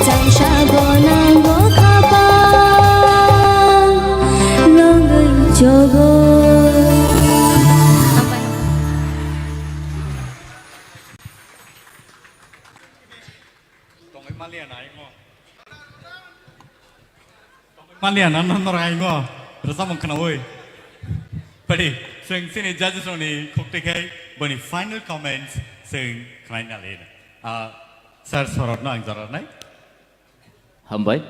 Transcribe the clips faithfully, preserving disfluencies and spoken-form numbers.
Saisa gonang bo khapang longwi chogo. Tongwi maliya nai mo. Maliya na no nor ai mo. Rwchapmung khnawi. Padi, chwng chini judges rokni khukti khai boni final comments chwng khlaina le. Ah, sir, sorotno ang jora nai. Hambai.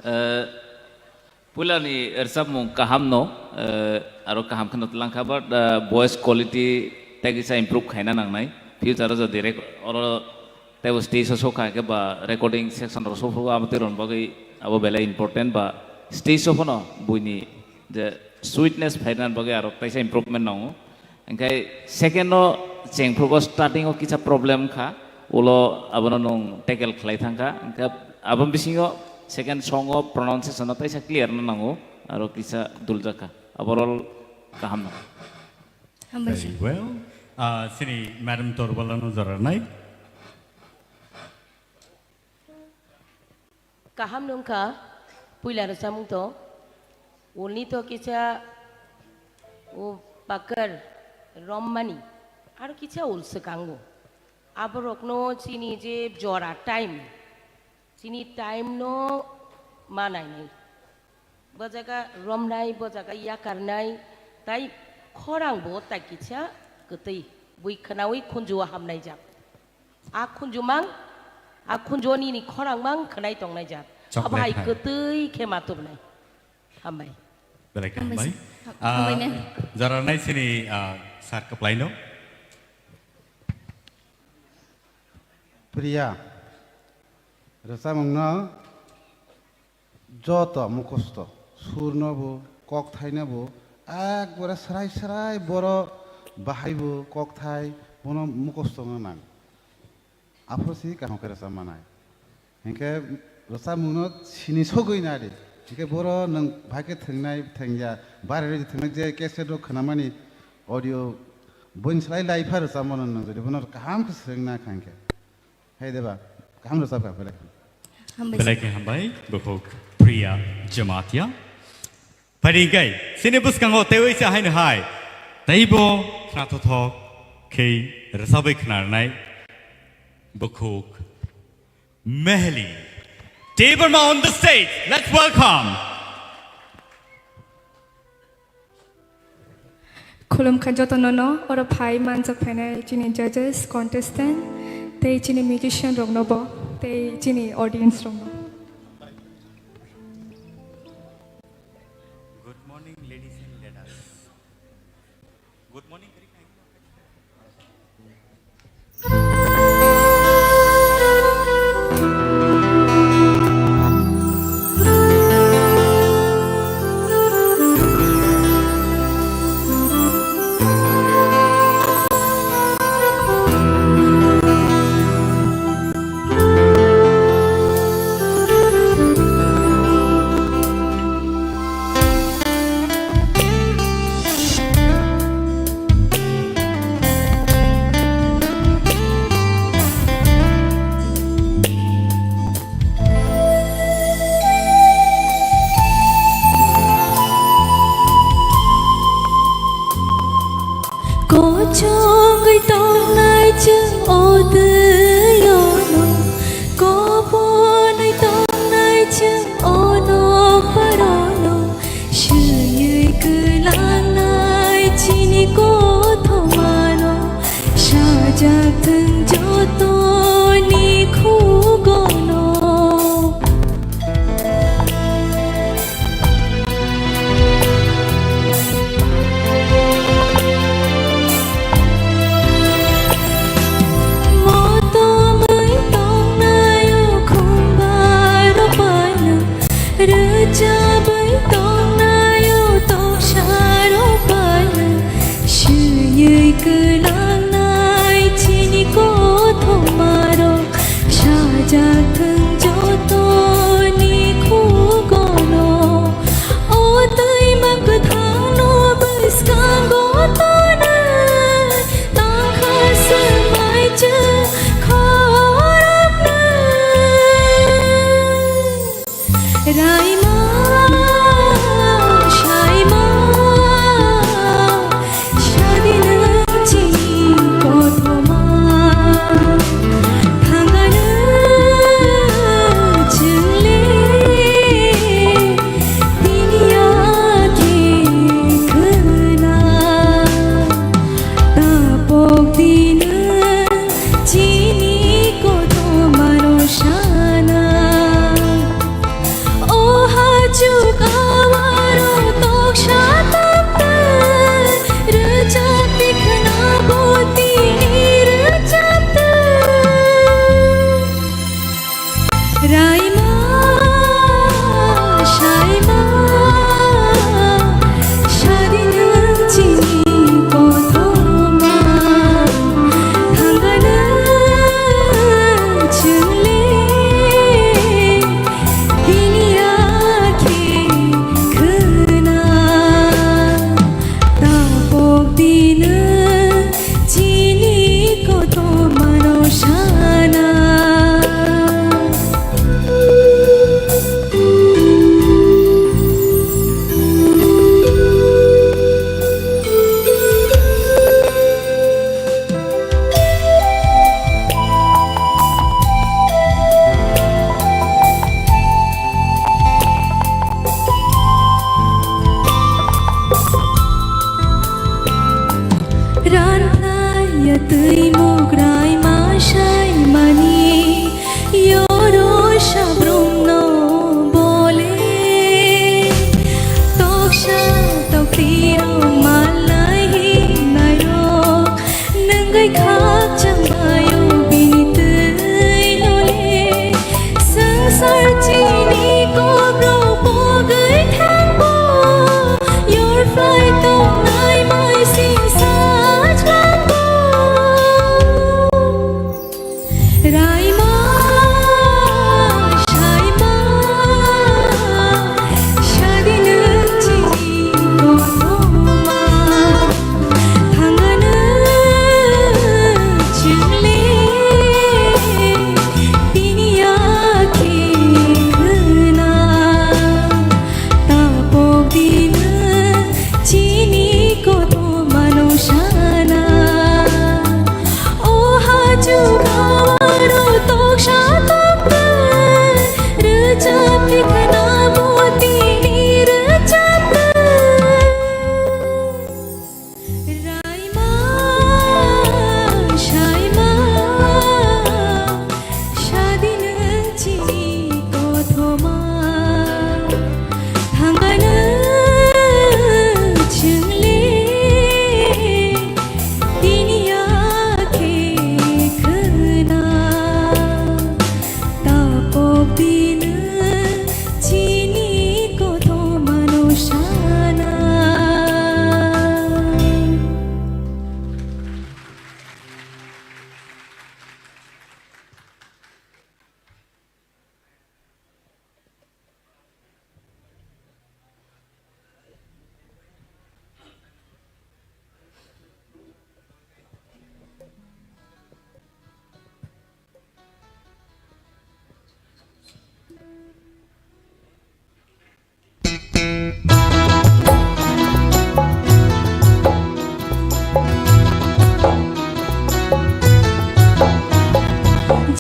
Eh, puilani rwchapmung kaham no, eh, aro kaham kheno twlang kha, but, eh, voice quality tei kisa improve khaina nangnai. Future o jodi rek-, oro teibo stage o sokha khe ba recording section rok sokha abo twi rokni bagwi abo belai important ba stage o phano buini je sweetness phaina bagwi aro teisa improvement nango. Hingkhe second o chengphrugo starting o kisa problem kha, ulo abono nwng tackle khlai thangkha. Hingkhe aboni bisingo second song o pronunciation no teisa clear no nango, aro kisa duljak kha. Overall kaham no. Hambai sir. Very well. Ah, chini Madam Torbala no jora nai. Kaham nungkha, puila rwchapmung to, ulni to kisa, o pakar, rommani, aro kisa ul swkango. Aborokno chini je jora time, chini time no manainai. Bo jaga romnai, bo jaga yakarnai, tai khorang bo tai kisa kwtwi, bui khwnawi khunju o hamnai jak. A khunjumang, a khunju nini khorangmang khwnai tongnai jak. Chocolate Abo hai hai. Kwtwi khe ma tubunai. Hambai. Belai khe Hambai hambai. sir. Ah, Hambai ne. Jora nai sini, ah, sir kwplaino. Priya, rwchapmungno joto mukhusto, surno bo, kokthaino bo, ekbare srai srai boro bahai bo, kokthai bono mukhusto wngna nang. Aphuru si kaham khe rwchap manai. Hinkhe rwchapmungno sini sogwi nadi. Hinkhe boro nwng bahai khe thwngnai, thwngya, bare rwi thwngnai je cassette rok khwnamani audio boin slai lai pha rwchapmano nwng jodi bono kaham khe swrwngna kha hinkhe. Hai deba, kaham rwchapkha belai. Hambai. Belai khe hambai, bukhuk Priya Jamatia. Phaidi kai, sini bwskango teiwi se haino hai. Teibo khnathothok khe rwchapwi khnarnai bukhuk Mehli Debbarma on the stage. Let's welcome. Khulumkha jotono no, oro phai manjak phainai chini judges, contestant, tei chini musician rokno bo, tei chini audience rokno. Good morning, ladies and leaders. Good morning. Kochongwi tongnai chwng o twi-o no, koponwi tongnai chwng o nok paro no, swiwi kwlangnai chini kothoma no, sajak thwng jotoni khugo no. Motomwi tongnaio khumbarok paina, rwchabwi tongnaio toksarok paina, swiwi kwlangnai chini kothomarok. Sajak thwng jotoni khugono, o twima kwthangno bwskango tonwi, tongkha swmai chwng khoroknwi. Raima, saima, sadi nwng chini kothoma. Thangano chwngle tini yakhe khwna. Tapok di nwng chini kothomano sana. O hachuk awaro toksa taptwng, rwchapdi khwna bo tini rwchaptwng. Raima, saima, sadi nwng chini kothoma, thangano chwngle tini yakhe khwna. Tapok di nwng chini kothomano sana. Ranthai ya twi mukrai ma sai mani, yoro sabrumno bole. Toksa tokti rok malnai hinai rok, nwngwi khakchang baio bini twi nole. Swngchar chini kokrok pogwi thangbo, yorphlai tongnai mai sing sajlango. Raima, saima, sadi nwng chini kothoma. Thangano chwngle tini yakhe khwna. Tapok di nwng chini kothomano sana. O hachuk awaro toksa taptwng, rwchapdi khwna bo tini rwchaptwng. Raima, saima, sadi nwng chini kothoma. Thangano chwngle tini yakhe khwna. Tapok di nwng chini kothomano sana.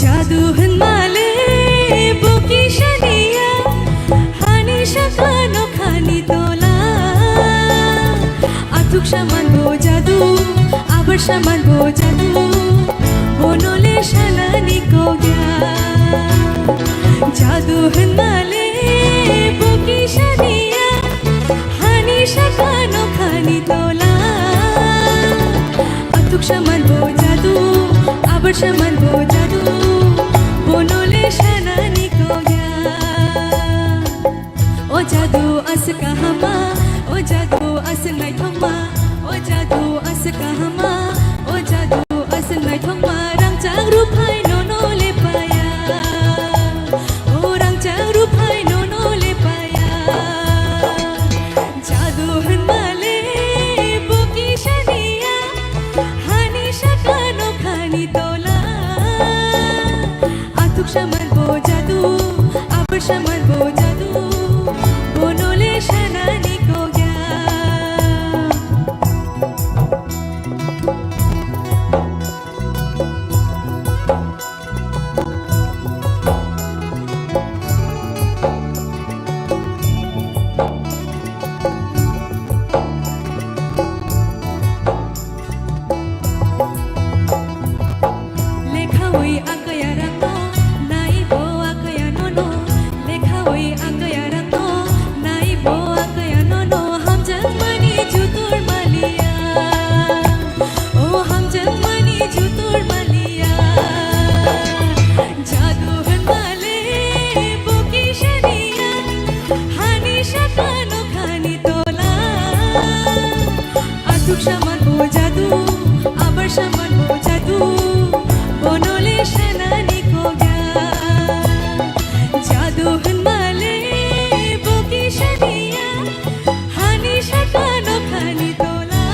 Jadu hwnmale bo kisa niya, hani sakano khani tola. Athuk saman bo jadu, abar saman bo jadu, bono le sanani kok ya. Jadu hwnmale bo kisa niya, hani sakano khani tola. Athuk saman bo jadu, abar saman bo jadu, bono le sanani kok ya. O jadu aswk kahama, o jadu aswk naithokma, o jadu aswk kahama, o jadu aswk naithokma, rangchak ruphai nono le paya. O rangchak ruphai nono le paya. Jadu hwnmale bo kisa niya, hani sakano khani tola. Athuk saman bo jadu, abar saman bo jadu, Oi akayarangno, naibo akayanono hamjakmani jutur maliya. O hamjakmani jutur maliya. Jadu hwnmale bo kisaniya, hani sakano khani tola. Athuk saman bo jadu, abar saman bo jadu, bonole sanani kogya. Jadu hwnmale bo kisaniya, hani sakano khani tola.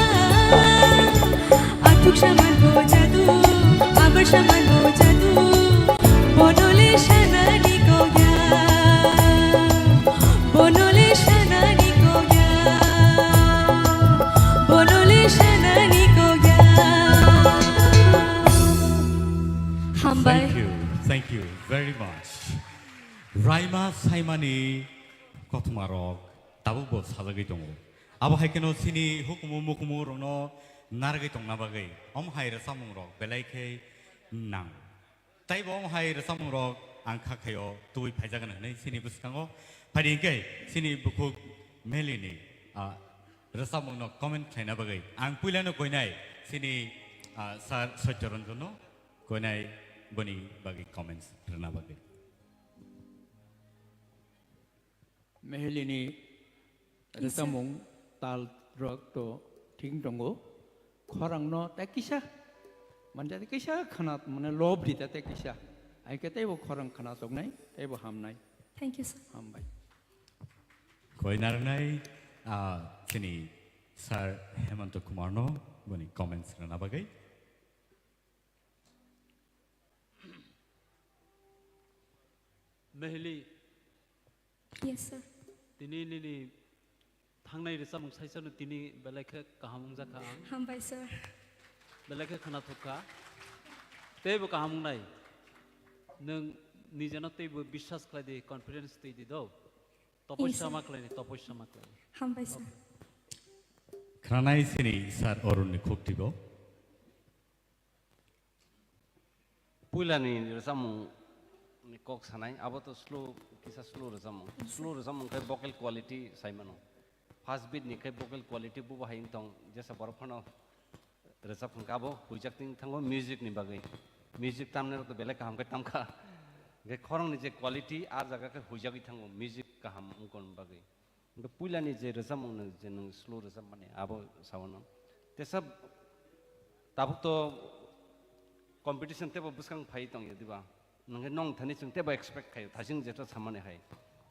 Athuk saman bo jadu, abar saman bo jadu, bonole sanani kogya. Bonole sanani kogya. Bonole sanani kogya. Hambai. Thank you, thank you very much. Raima saimani kothoma rok tabuk bo sajagwi tongo. Abo hai kheno chini hukumu mukumu rokno narwgwi tongna bagwi om hai rwchapmung rok belai khe nang. Tei bo om hai rwchapmung rok ang kha khaio tubui phaijagan hwnwi chini bwskango. Phaidi hinkhe chini bukhuk Melini, ah, rwchapmungno comment khlaina bagwi ang puilano koinai chini, ah, sir Satyaranjanno koinai boni bagwi comments rwna bagwi. Mehelini Yes, sir. Rwchapmung tal rok to thik tongo. Khorangno tei kisa, manja tei kisa khana, mane lob di ta tei kisa. Ai khe teibo khorang khana toknai, teibo hamnai. Thank you, sir. Hambai. Koi narwknai, ah, chini Sir Hemanta Kumarno boni comments rwna bagwi. Mehli, Yes, sir. Tini nini thangnai rwchapmung saisano tini belai khe kaham wngjakha ang. Hambai, sir. Belai khe khwnathok kha. Teibo kaham wngnai. Nwng nijeno teibo biswas khlai di, confidence twi di do. Yes, Topoisa sir. ma khlai di, topoisa ma khlai di. Hambai, sir. Khwnanai sini Sir Arun ni khuk tigo. Puilani rwchapmung ni kok sanai, abo to slow, kisa slow rwchapmung. Yes, sir. Slow rwchapmung khe vocal quality sai mano. First beat ni khe vocal quality bubo hai wng tong, jesa borok phano rwchap hwnkhe abo huijak ting thango music ni bagwi. Music tamnai rok to belai kaham khe tamkha. Hwnkhe khorang ni je quality, a jaga khe huijagwi thango music kaham wngkon bagwi. Hwnkhe puilani je rwchapmung no je nwng slow rwchapmani abo sao no. Tesa tabuk to competition teibo bwskang phai tongya diba? Nwng khe nong thani chwng teibo expect khaio, thasing jeto samani hai.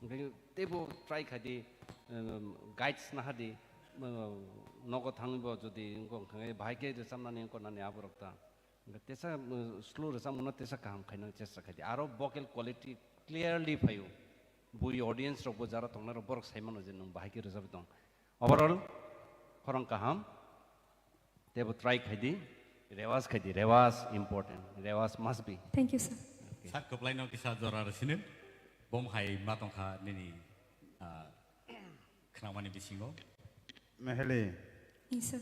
Hwnkhe teibo try khai di, um, guides naha di, um, nogo thangwi bo jodi wngkha hwnkhe bahai khe rwchapnani wngkha nani aborok ta. Hwnkhe tesa, uh, slow rwchapmungno tesa kaham khaina chesta khai di. Aro vocal quality clearly phaio. Bui audience rokbo jara tongnai rok borok sai mano je nwng bahai khe rwchapwi tong. Overall, khorang kaham. Teibo try khai di. Rewas khai di. Rewas important. Rewas must be. Thank you, sir. Okay. Sir, kwplaino kisa jora rw sini. Bom hai ma tongkha nini, ah, khnamani bisingo. Meheli. Yes, sir.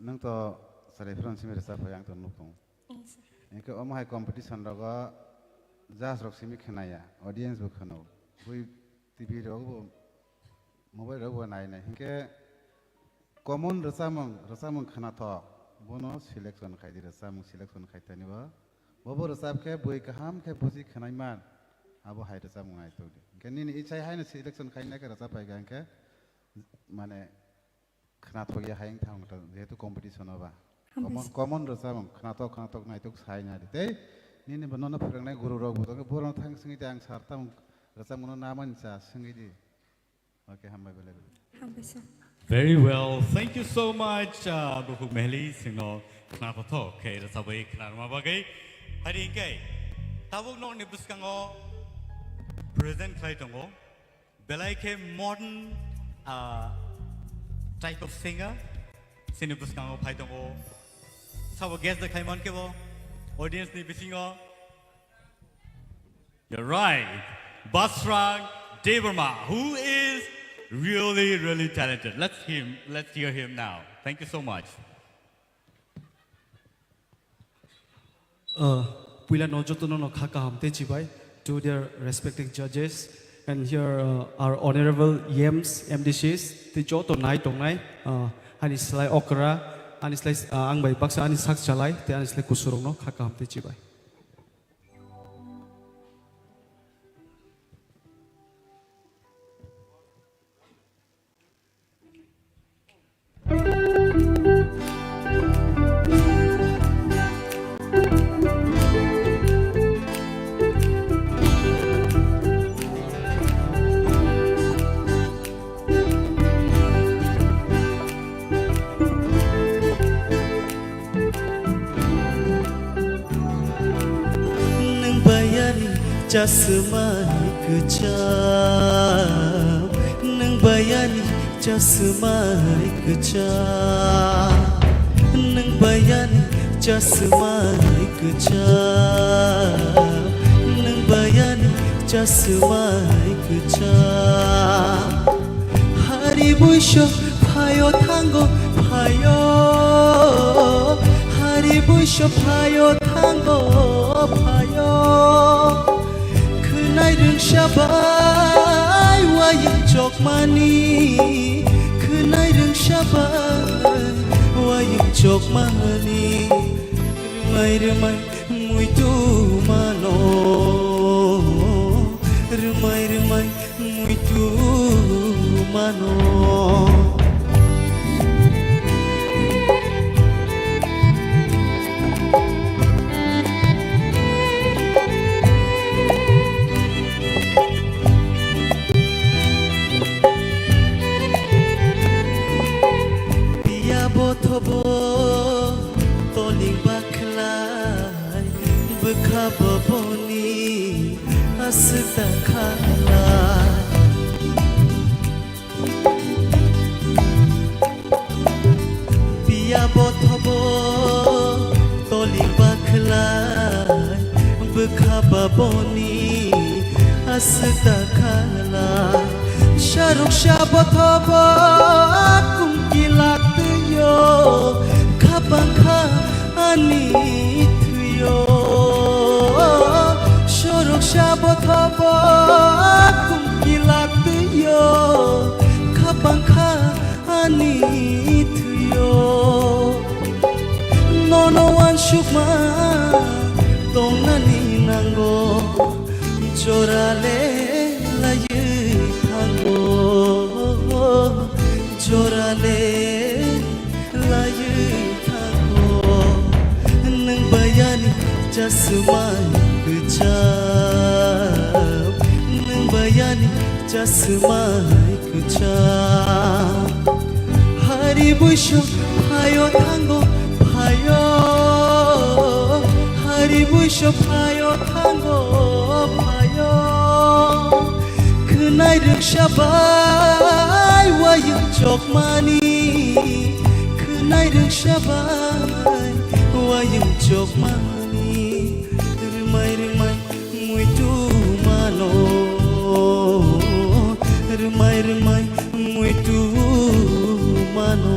Nwng to chwrai phano simi rwchap phai ang to nuk tongo. Yes, sir. Hwnkhe omo hai competition rogo judge rok simi khwnaya, audience bo khwno. Bui T V rogo bo, mobile rogo bo nai nai. Hwnkhe common rwchapmung, rwchapmung khwnathok, bono selection khai di, rwchapmung selection khai tani bo. Bobo rwchap khe bui kaham khe buji khwnai man, abo hai rwchapmung naitok di. Hwnkhe nini ichai haino selection khai nai khe rwchap phai kha hwnkhe, mane, khwnathok ya hai wng thang ta, jehetu competition o ba. Hambai Common, sir. Common rwchapmung, khwnathok, khwnathok naitok sai na di. Tei nini bo nono phwrwngnai guru rok bo tongkhe, borok thang swngwi di, ang sir tamo rwchapmung no na mani cha swngwi di. Okay, hambai belai belai. Hambai sir. Very well. Thank you so much, uh, Bukhuk Mehli, singno khwnathok khe rwchabwi khwnarma bagwi. Hari hwnkhe tabuk nokni bwskango present khlai tongo. Belai khe modern, ah, type of singer. Sini bwskango phai tongo. Sabo guest da khai man khe bo audience ni bisingo. You're right. Basrang Debbarma, who is really, really talented. Let's him, let's hear him now. Thank you so much. Uh, puila no joto no no kha kaham te chibai to their respected judges. And here, uh, our honorable E Ms, M D Cs, tei joto nai tongnai, uh, ani slai okra, ani slai, uh, ang bai baksa ani sak chalai, tei ani slai kusurokno kha kaham tei chibai. Nwng bayani chasmai kwcham, nwng bayani chasmai kwcham, nwng bayani chasmai kwcham, nwng bayani chasmai kwcham. Hari buiso phaio thango phaio, hari buiso phaio thango phaio. Khwnai rwngsa bai wayung chokmani, khwnai rwngsa bai wayung chokmani. Rwmai rwmai muitu mano, rwmai rwmai muitu mano. Piya bothobo toling bakhlai. Bwkha boboni aswk ta khala. Piya bothobo toli bakhlai. Bwkha boboni aswk ta khala. Saruk sa bothobo kumki lak twiyo. Khapang kha ani thwiyo. Sorok sa bothobo kumki lak twiyo. Khapang kha ani thwiyo. Nono wansukma tongnani nango. Jorale laywi thango. Jorale laywi thango. Nwng bayani chasmai kwcham, nwng bayani chasmai kwcham. Hari buiso phaio thango phaio, hari buiso phaio thango phaio. Khwnai rwngsa bai wayung chokmani, khwnai rwngsa bai wayung chokmani. Rwmai rwmai muitu mano, rwmai rwmai muitu mano.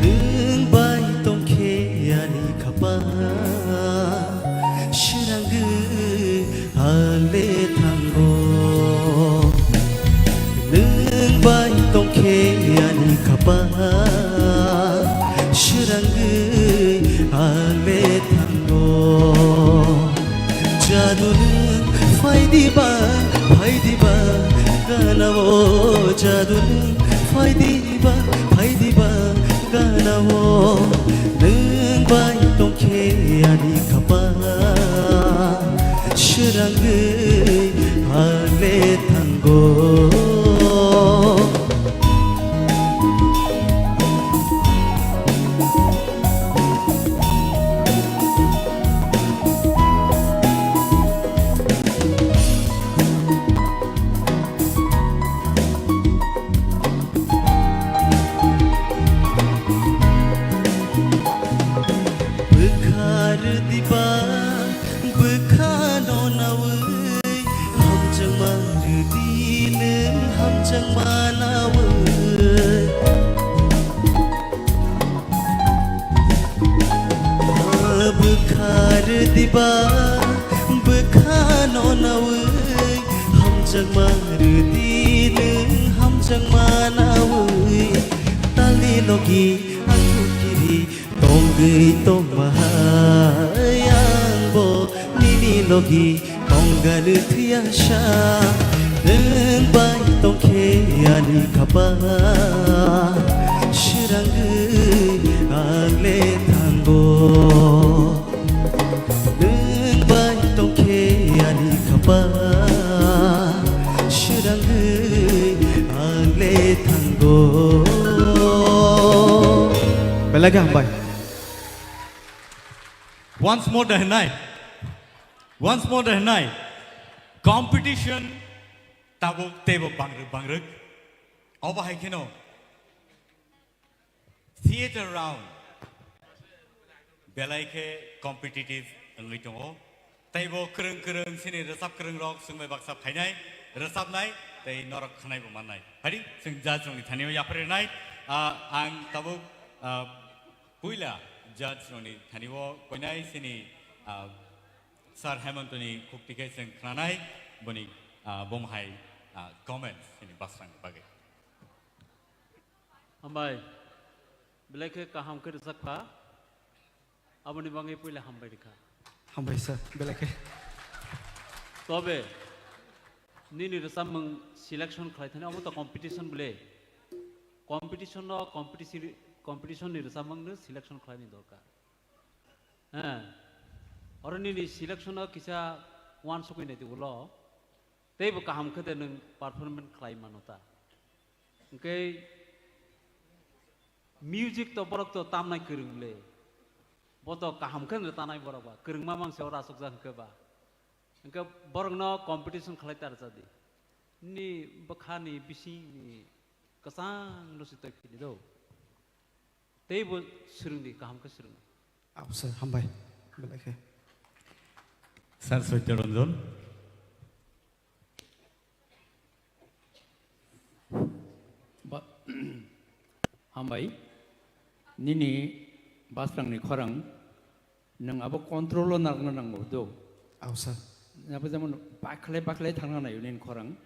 Nwng bai tongkhe ani khapang, srangwi ale thango. Nwng bai tongkhe ani Jadu nwng phai diba, phai diba ganao, nwng bai tongkhe ani khapang, swrangwi hale thango. Bwkha rwdiba, bwkha no nawi, hamjakma rwdi nwng hamjakma nawi. Bwkha rwdiba, bwkha no nawi, hamjakma rwdi nwng hamjakma nawi. Talni logi ang kiri tongwi tongma hai ang bo nini logi. Tongganw thwiya sa, nwng bai tongkhe ani khapang, swrangwi ang le thango. Nwng bai tongkhe ani khapang, swrangwi ang le thango. Belai khe hambai. Once more, dai nai. Once more, dai nai. Competition tabuk teibo bangrwk bangrwk. Obo hai kheno theater round belai khe competitive wngwi tongo. Teibo kwrwng kwrwng chini rwchap kwrwng rok chwngbai baksa phainai, rwchapnai tei norok khwnaibo mannai. Phadi chwng judge rokni thani o yapharwi rwnai. Ah, ang tabuk, ah, puila judge rokni thani o koinai chini, ah, Sir Hemantoni khukti khe chwng khnanai, boni, ah, bomo hai, ah, comments chini Basrangni bagwi. Hambai, belai khe kaham khe rwchapkha, aboni bagwi puila hambai rwkha. Hambai sir, belai khe. Tobe, nini rwchapmung selection khlai thani, abo to competition bole. Competition no, competition, competition ni rwchapmung no selection khlaini dorkar. Heh, oro nini selection o kisa uansukwi naidi ulo, teibo kaham khe de nwng performance khlai mano ta. Hwnkhe music to borok to tamnai kwrwng le, bo to kaham khe no tanai borok ba, kwrwngma mang se oro aswkjak hwnkhe ba. Hwnkhe borokno competition khlai ta rwchadi. Nini bwkhani bisingni kwchangno se twi phini do. Teibo swrwngdi, kaham khe swrwng. Abo sir, hambai. Belai khe. Sir Satya Ranjan. Ba-, hambai. Nini Basrangni khorang nwng abo control o narwkna nango do. Abo sir. Abo jemon bakhlai bakhlai thangna naio nini khorang.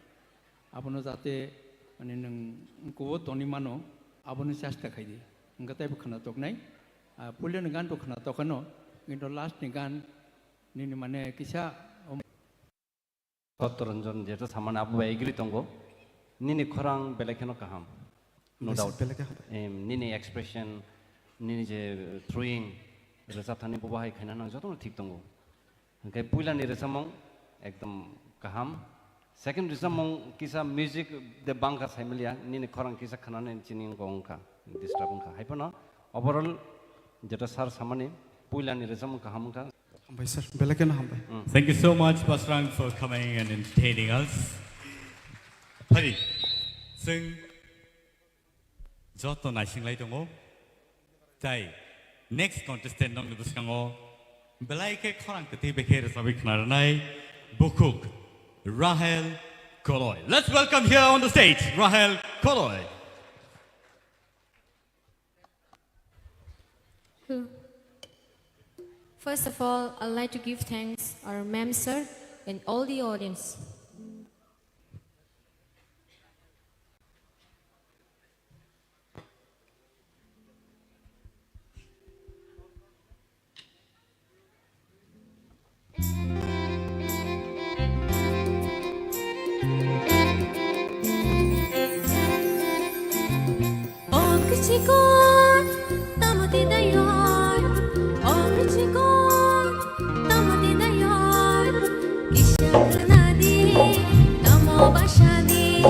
Abono jate mane nwng kubo toni mano, aboni chesta khaidi. Hwnkhe teibo khwna toknai. Ah, puilani gan to khwna tokano, kintu last ni gan nini mane kisa, um, Satya Ranjan jeto samani abo bai agree tongo. Nini khorang belai kheno kaham. No doubt. Belai khe hambai. Em, nini expression, nini je throwing, rwchap thani bobo hai khaina nang jotono thik tongo. Hwnkhe puilani rwchapmung ekdom kaham. Second rwchapmung kisa music de bangkha saimaliya, nini khorang kisa khnanani chini wngkha, wngkha, disturb wngkha. Haiphano overall jeto sir samani puilani rwchapmung kaham wngkha. Hambai sir, belai kheno hambai. Mm. Thank you so much, Basrang, for coming and entertaining us. Phari, chwng joto naisinglai tongo. Tai next contestant nokni bwskango belai khe khorang kwtwi bai khe rwchapwi khna rwnai bukhuk Rahel Koloi. Let's welcome here on the stage Rahel Koloi. Hello. First of all, I'd like to give thanks our ma'am sir and all the audience. Chikon, tamo twi dayoi, o chikon, tamo twi dayoi. Kisa khna di, tamo basa di,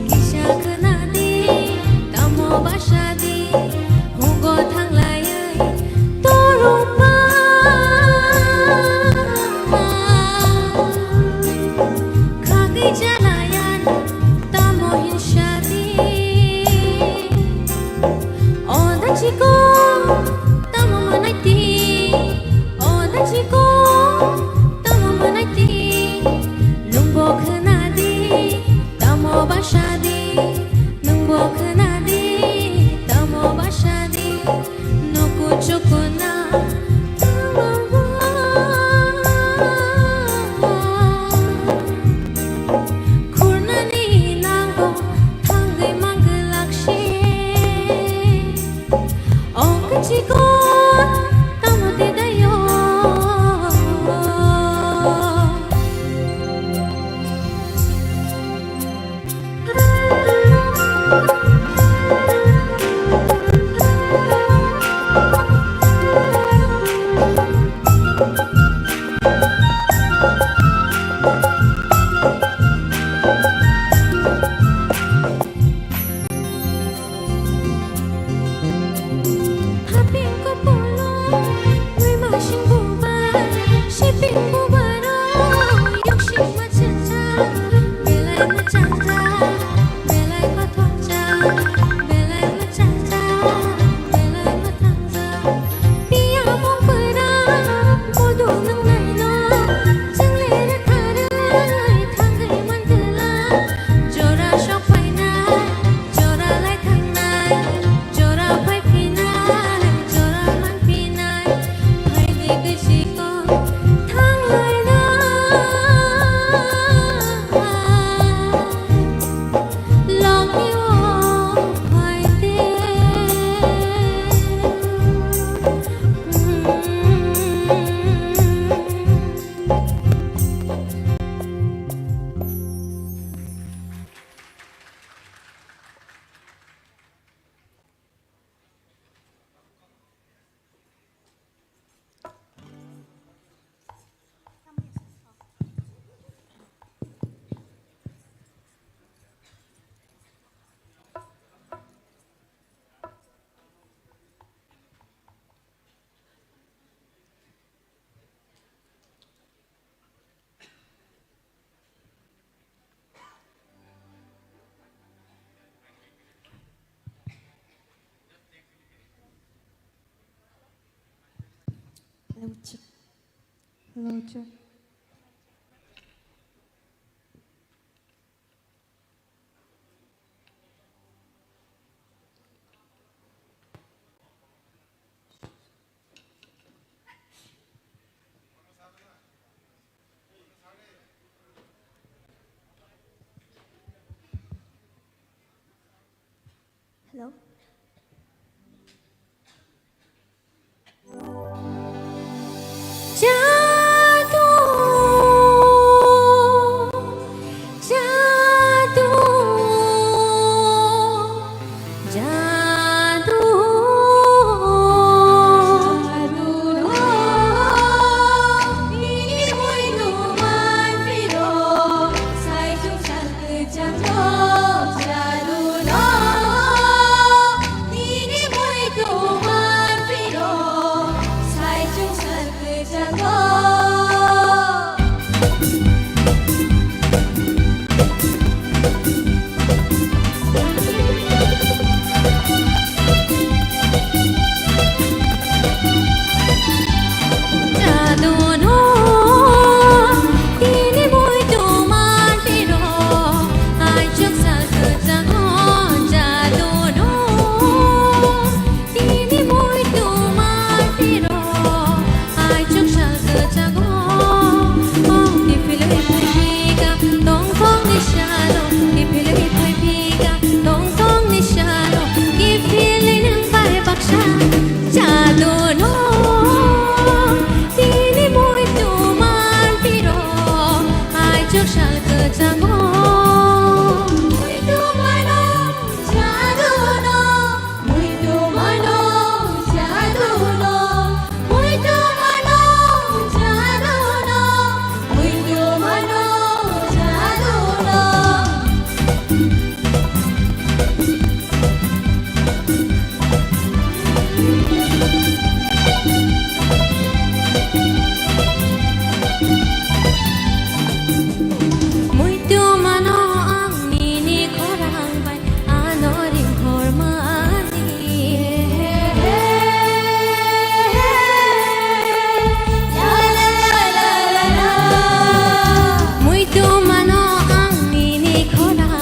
kisa khna di, tamo basa di. Hugo thanglaiwi torokma khagwi jalayan tamo hinsa di. O da chiko tamo manai di, o da chiko tamo manai di. Nwng bo khna di, tamo basa di, nwng bo khna di, tamo basa di. Nuku chukuna khurnani nango thangwi mangwlak se. Ong kachiko tamo te dayo. Haping ko polo, wi masing bubar, siping bubar, yoksing machencha, belai machencha, belai mathoncha, belai machencha, belai mathoncha. Piya mung pera, bodo nang naino, chang lere kharai, thangwi mantela, jora sok painai, jora lai thangnai, jora phai phinai, jora man phinai, phai di kisi ko thang lai na. Lok ni o phai de. Hello, check. Hello, check. Hello. Jadu, jadu, jadu.